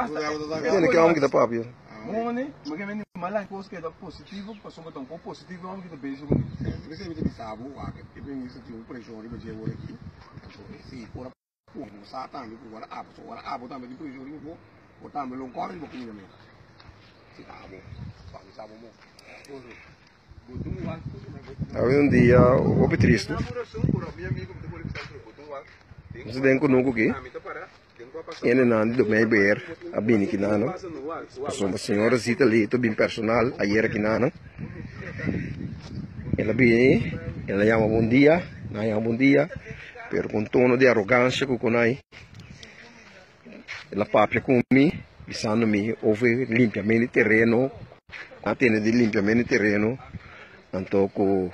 Tene ke amo ki ta papia. Awe un dia hopi tristu. Nos ta den kunuku aki. Hendenan di Domeinbeheer a bini kinanan. Pasobra señora Zita Leito bin personal ayera kinanan. El a bini, el a yama bon dia, nan a yama bon dia, pero ku un tono di arogansia ku kunai. El a papia ku mi, bisando mi over limpiamento di tereno, a tene di limpiamento di tereno, anto ku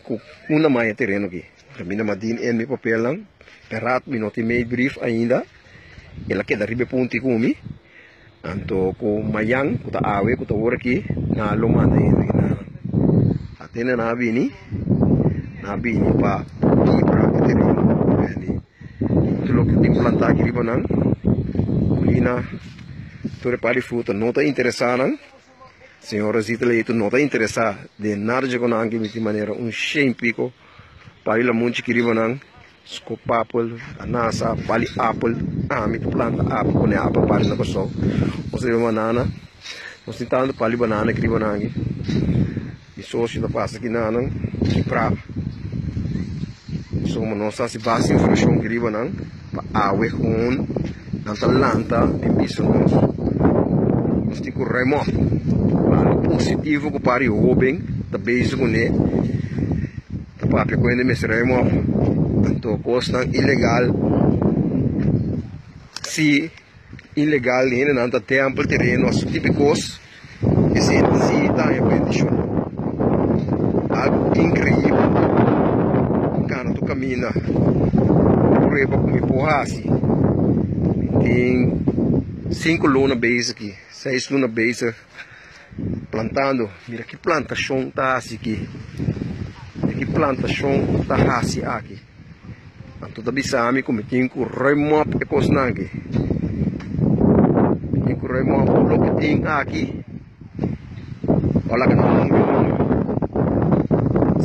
ku unda maya e tereno aki. Kaminda mi a dina en mi papelnan, peraat mi no tin meebrief ainda, el a keda riba e punti ku mi, anto ku mayan ku ta awe ku ta ora aki, nan a lo manda hende aki nan. A tene nan a bini, nan a bini pa kibra e tereno. Tur loke tin plantá aki riba nan, mulina, tur e par di fruta no ta interesá nan. Señor Rosita Leito no ta interesá den nada dje ku nan aki miti manera un shen piko pali lamunchi aki riba nan, skopapel, anasa, pali apel, ami ta planta apel pone apel pali na Kòrsou. Nos ta riba banana, nos tin tantu pali banana aki riba nan aki. Mi socio ta pasa aki nanan kiprá. Pasobra nos ta hasi basta informashon aki riba nan pa awe gewoon nan ta lanta bin bisa nos. Nos tin ku ruim op. Algo positivo ku par di hoben ta bezig kuné ta papia ku hende mester ruim op. Anto kosnan ilegal si ilegal hendenan ta tèmpel tereno asu tipo di kos. Esei si ta haña bendishon. Algu inkreibel ku kana tur kaminda prueba ku mi por hasi. Mi tin sinku luna bezig aki, seis luna bezig plantando. Mira ki plantashon ta hasi aki. Mira ki plantashon ta hasi aki. Anto ta bisa mi ku mi tin ku ruim op e kosnan aki. Mi tin ku ruim op loke tin aki. O laga nan muri muri.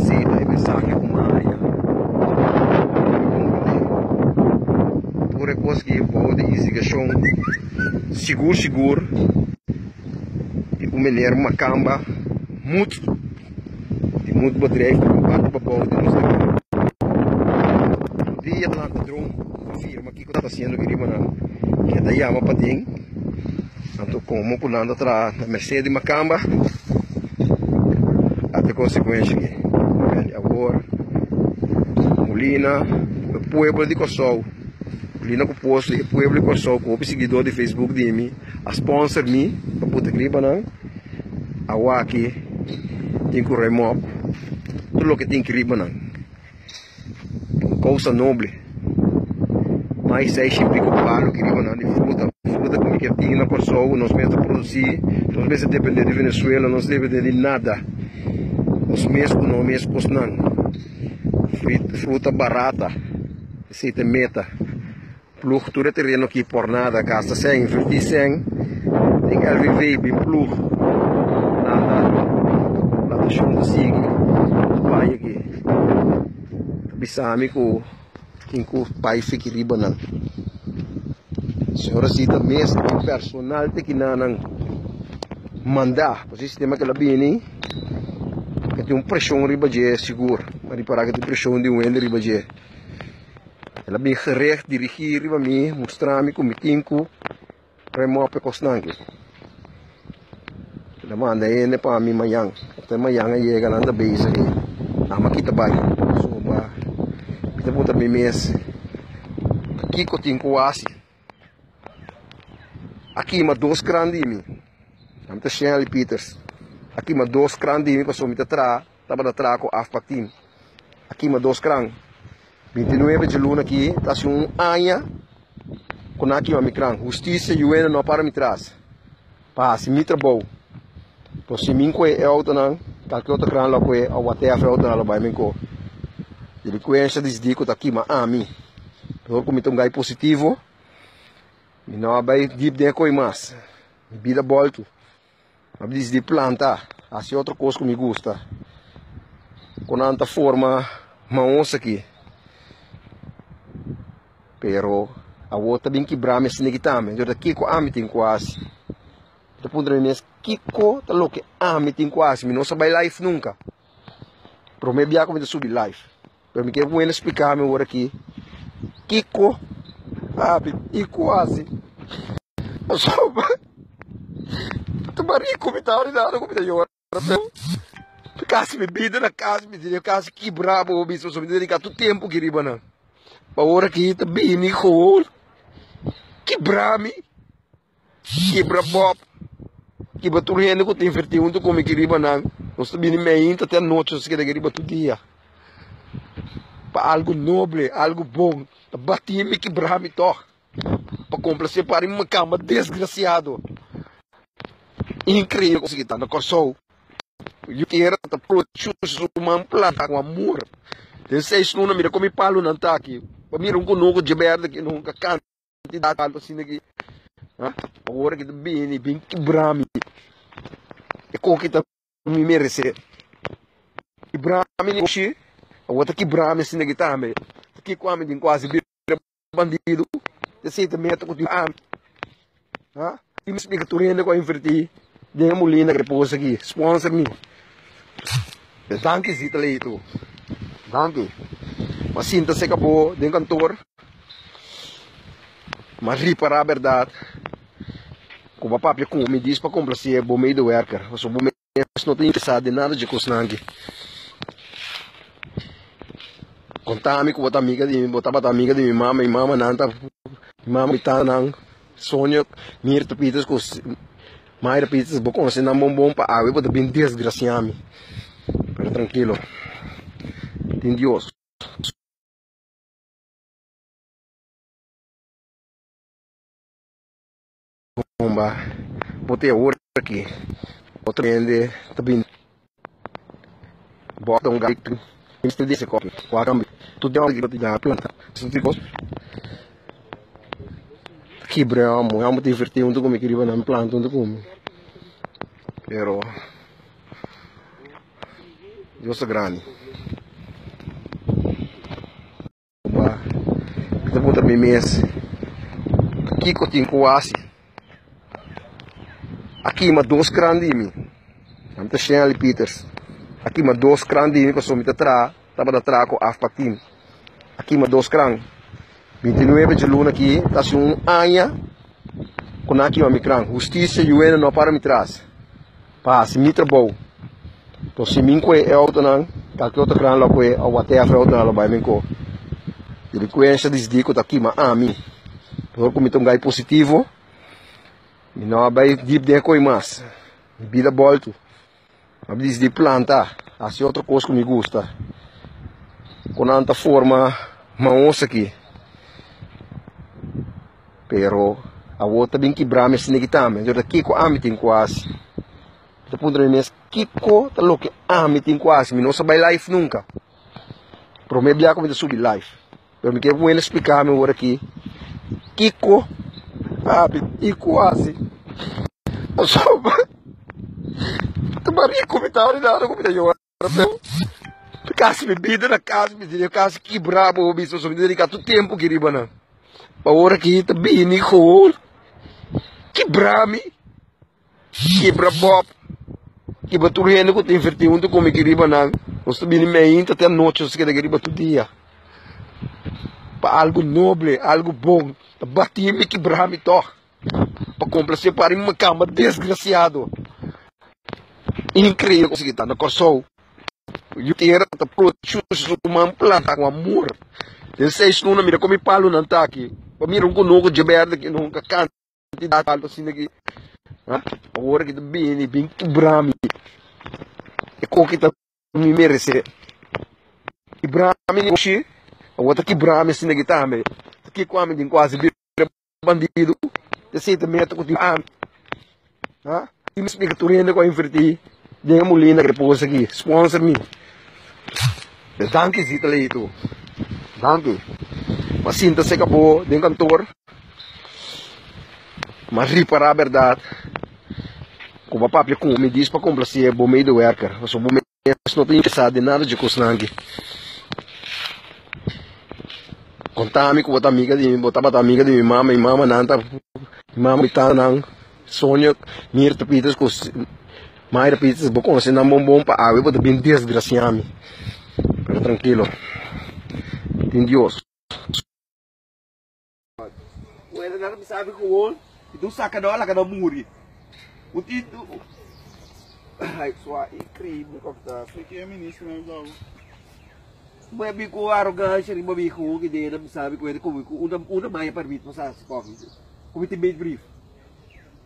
Si ta e mensahe ku mi a haña. Mi komprendé. Tur e kos ki bou di instigashon sigur sigur di un meneer makamba mut. Di mut bedrijf ta un parti pa bou di nos tereno. Dia ta lanta dron pa firma kiko ta hasiendo aki riba nan. Ke ta yama paden. Anto komo ku nan ta traha na merced di makamba ata e konsekuensha aki. Bende awor Molina e pueblo di Kòrsou. Molina ku post di e pueblo di Kòrsou ku hopi siguidó di Facebook di mi a sponsor mi pa puta aki riba nan. Awaki tin ku remop tur loke tin ki riba nan. Un kousa noble. Mas seis i piko palu ki riba nan di fruta. Fruta ku mi ke tin na Kòrsou nos mes ta produsí. Nos mes ta dependé di Venezuela, nos dependé di nada. Nos mes ku nos mes kosnan. Fruta barata. Esei ta e meta. Ploeg tur e tereno aki por nada, gasta sèn, invertí sèn den LVV, bin ploeg, nada, plantashon ta sigui, ta bai aki, ta bisa mi ku tin ku bai fiki riba nan. Señora Zita mes ta bin personal te kinanan manda, pasobra e sistema kila bini ke tin un preshon riba dje sigur, mi a ripara ke tin preshon di un hende riba dje. El a bin gerecht dirigí riba mi, mustra mi ku mi tin ku remòp e kosnan aki. El a manda hende pa mi mañan. Ota mañan a yega nan ta bezig aki. Nan a kita bai. Pasobra mi ta puntra mi mes kiko tin ku hasi. A kima dos kran di mi. Nan ta Shenley Peters. A kima dos kran di mi pasobra mi ta traha, tabata traha ku AFPA team. A kima dos kran. 29 dje luna aki ta hasi un aña ku nan a kima mi kran. Hustisia yuena no a para mi tras pa hasi mi trabou. Por si mi kohe e outonan, kalke otro kran lo kohe òf whatever outonan lo bai mi kohe. Delinkuensha disidí ku ta kima ami. Mehor ku mi ta un gai positivo. Mi no a bai diep den e koi mas. Mi bida boltu. Mi a disidí planta, hasi otro kos ku mi gusta. Ku nan ta forma maos aki. Pero awor ta bin kibra mi asina aki tambe. Enton ta kiko ami tin ku hasi? Mi ta puntra mi mes kiko ta loke ami tin ku hasi? Mi no sa bai live nunka. Prome bia ku mi ta subi live. Pero mi kier wende splika mi ora aki kiko abi i ku hasi. Pasobra ta bariku mi ta ahorita ku mi ta yora pero kasi mi bida na kas mi tene kasi kibra bo bisa pasobra mi ta dedika tur tempu aki riba nan. Pa ora aki ta bini gewoon kibra mi. Kibra Bob, kibra tur hende ku ta invertí huntu ku mi aki riba nan. Nos ta bini meinta te anochi nos ta keda aki riba tur dia. Pa algu noble, algu bon, ta batí mi kibra mi tòg. Pa komplasé par di makamba desgrasiado. Inkreibel kos aki ta na Kòrsou. Yu tera ta produsí ruman planta ku amor. Den seis luna mira kon mi palunan ta aki. Pa mira un kunuku dje bèrdè aki nunka kanta. Cantidad alto asina ki ha awor ki ta bini bin kibra mi e koki ta mi merece kibra mi negoshi awor ta kibra mi asina ki tambe ta kiko ami tin kuasi bira bandido esei ta meta ku tin ami ha i mi splika tur hende ku a inverti den e molina reposo aki sponsor mi danki Zita Leito danki mi a sinta seka bo den kantor. Ma ripará bèrdat ku bo a papia ku mi dis pa komplasé bo medewerker, pasobra bo mes no ta interesá den nada dje kosnan aki. Konta mi ku bo ta amiga di mi, bo tabata amiga di mi mama, mi mamanan ta, mi mama mi tatanan, Sonia, Mirta Pieters ku Mayra Pieters, bo konosé nan bon bon pa awe bo ta bin desgrasiá mi. Pero trankilo, tin Dios. Bomba bo ta awor aki otro hende ta bini bota un gato mester di ese kopi tur dia planta kibra e amo e amo ta inverti hunto ku mi riba nan planta hunto ku mi pero. Dios ta grandi. Ba, mi ta puntra mi mes, kiko tin ku hasi? A kima dos kran di mi. Mi ta Shenley Peters. A kima dos kran di mi pasobra mi ta traha, tabata traha ku AFPA team. A kima dos kran. 29 dje luna aki ta hasi un aña ku nan a kima mi kran. Hustisia yuena no a para mi tras. Pa hasi mi trabou. Enton si mi koe e autonan, kalke otro kran lo koe o whatever autonan lo bai mi ko. Delinkuensha disidi ku ta kima ami. Dor ku mi ta un gai positivo, mi no a bai diep den e koi mas. Mi bida boltu. Mi a disidi planta, hasi otro kos ku mi gusta. Ku nan ta forma maos aki. Pero awor ta bin kibra mi asina aki tambe. Enton ta kiko ami tin ku hasi? Mi ta puntra mi mes kiko ta loke ami tin ku hasi? Mi no sa bai live nunka. Prome bia ku mi ta subi live. Pero mi kier ku hende splika mi awor aki kiko ami tin ku hasi. Pasobra ta bariku mi ta ahorita ku mi ta yora. Kasi mi bida na kas mi tene kasi kibra bo bisa so mi ta dedika tur tempu aki riba nan. Pa ora ki ta bini gewoon kibra mi, kibra Bob, kibra tur hende ku ta inverti huntu ku mi aki riba nan. Nos ta bini meinta te anochi nos ta keda aki riba tur dia. Pa algu noble, algu bon, ta bati mi kibra mi tog. Pa komplase par di makamba desgrasiado. Inkreibel kos ki ta na Kòrsou. Yu tera ta produsí ruman planta ku amor. Den seis luna mira kon mi palunan ta aki. Pa mira un kunuku dje bèrdè ki nunka kantidat palu asina ki awor ki ta bini bin kibra mi. E koki ta mi meresé. Kibra mi negoshi awor ta kibra mi asina ki tambe. Ta kiko ami tin kuasi bira. Bandido esei ta meta ku tin ami ha i mi splika tur hende ku a inverti den e molina reposo aki sponsor mi danki Zita Leito danki mi a sinta seka bo den kantor. Ma ripará bèrdat ku bo a papia ku mi dis pa komplasé bo medewerker, pasobra bo mes no ta interesá den nada dje kosnan aki. Konta mi ku bo ta amiga di mi, bo tabata amiga di mi mama, mi mamanan ta, mi mama mi tatanan, Sonia, Mirta Pieters ku Mayra Pieters, bo konosé nan bon bon pa awe bo ta bin desgrasiá mi. Pero trankilo, tin Dios. Bueno, nada me sabe com o do saca não, ela não muri. O tito. Ai, sua incrível como tá. Sei que é ministro mesmo da U. Mas me com arrogância, riba me com que dele, me sabe com ele como uma uma maia para mim, mas sabe como. Como tem bem brief.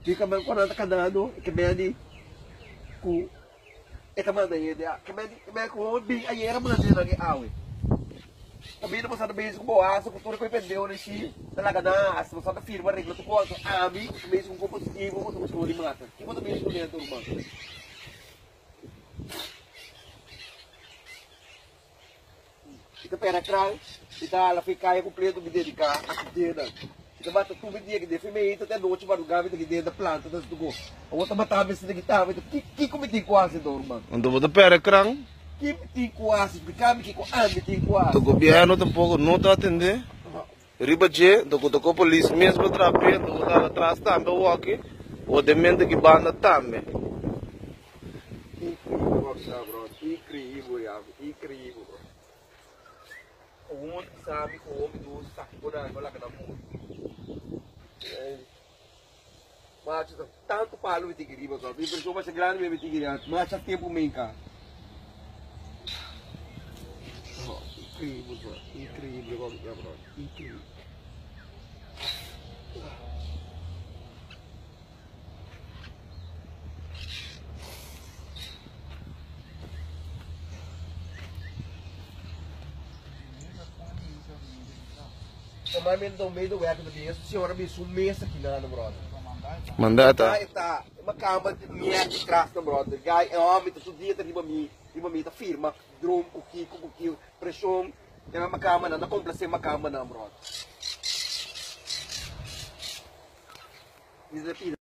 Fica mais quando tá canando, que me ali com E ta manda hende a ke men ke men ku hopi bin ayera manda nan e awe. Ta bini boso ta bezig ku bo hasa ku tur e koi pendeu nan shi ta laga nan hasi boso ta firma regla tur kos ami ku ta bezig ku un kos positivo boso ta buska di mata ki bo ta bezig ku ne anto ruman. Mi ta pera kran, mi ta hala fe kaya kompleto mi dediká a kidénan. Mi ta mata tur mi dia kidé, fe meita te anochi madrugá mi ta kidé na planta ta tuko. Awor ta mata mi asina kita mi ta ki kiko mi tin ku hasi anto ruman? Anto bo ta pera kran? Ki mi tin ku hasi? Splika mi kiko ami tin ku hasi. To gobièrnu tampoko no ta atendé riba dje, anto ku ta ku polis mes bo traha p'e, anto ku ta hala tras tambe awòki, bo den mente ki banda tambe. Increíble Rockstar bro, increíble ya, increíble bro. Gewoon sabi ku hopi dos saki por nan laga nan muri. Macho ta tanto palo mi tiki riba bro. Mi impresión masha grandi mi tiki riba. Masha tempo menka. Oh, increíble bro, increíble Rockstar bro, increíble. Normalmente ta un medewerker ta bin, e señora bin su mes aki nan, brother. Mandata. E ta, e makamba di mier di tras nan, brother. Guy, e homber ta su dia ta riba mi, riba mi ta firma drum ku kiko ku kiko, preshon, e makamba nan ta komplase makamba nan, brother. Mi ta pidi.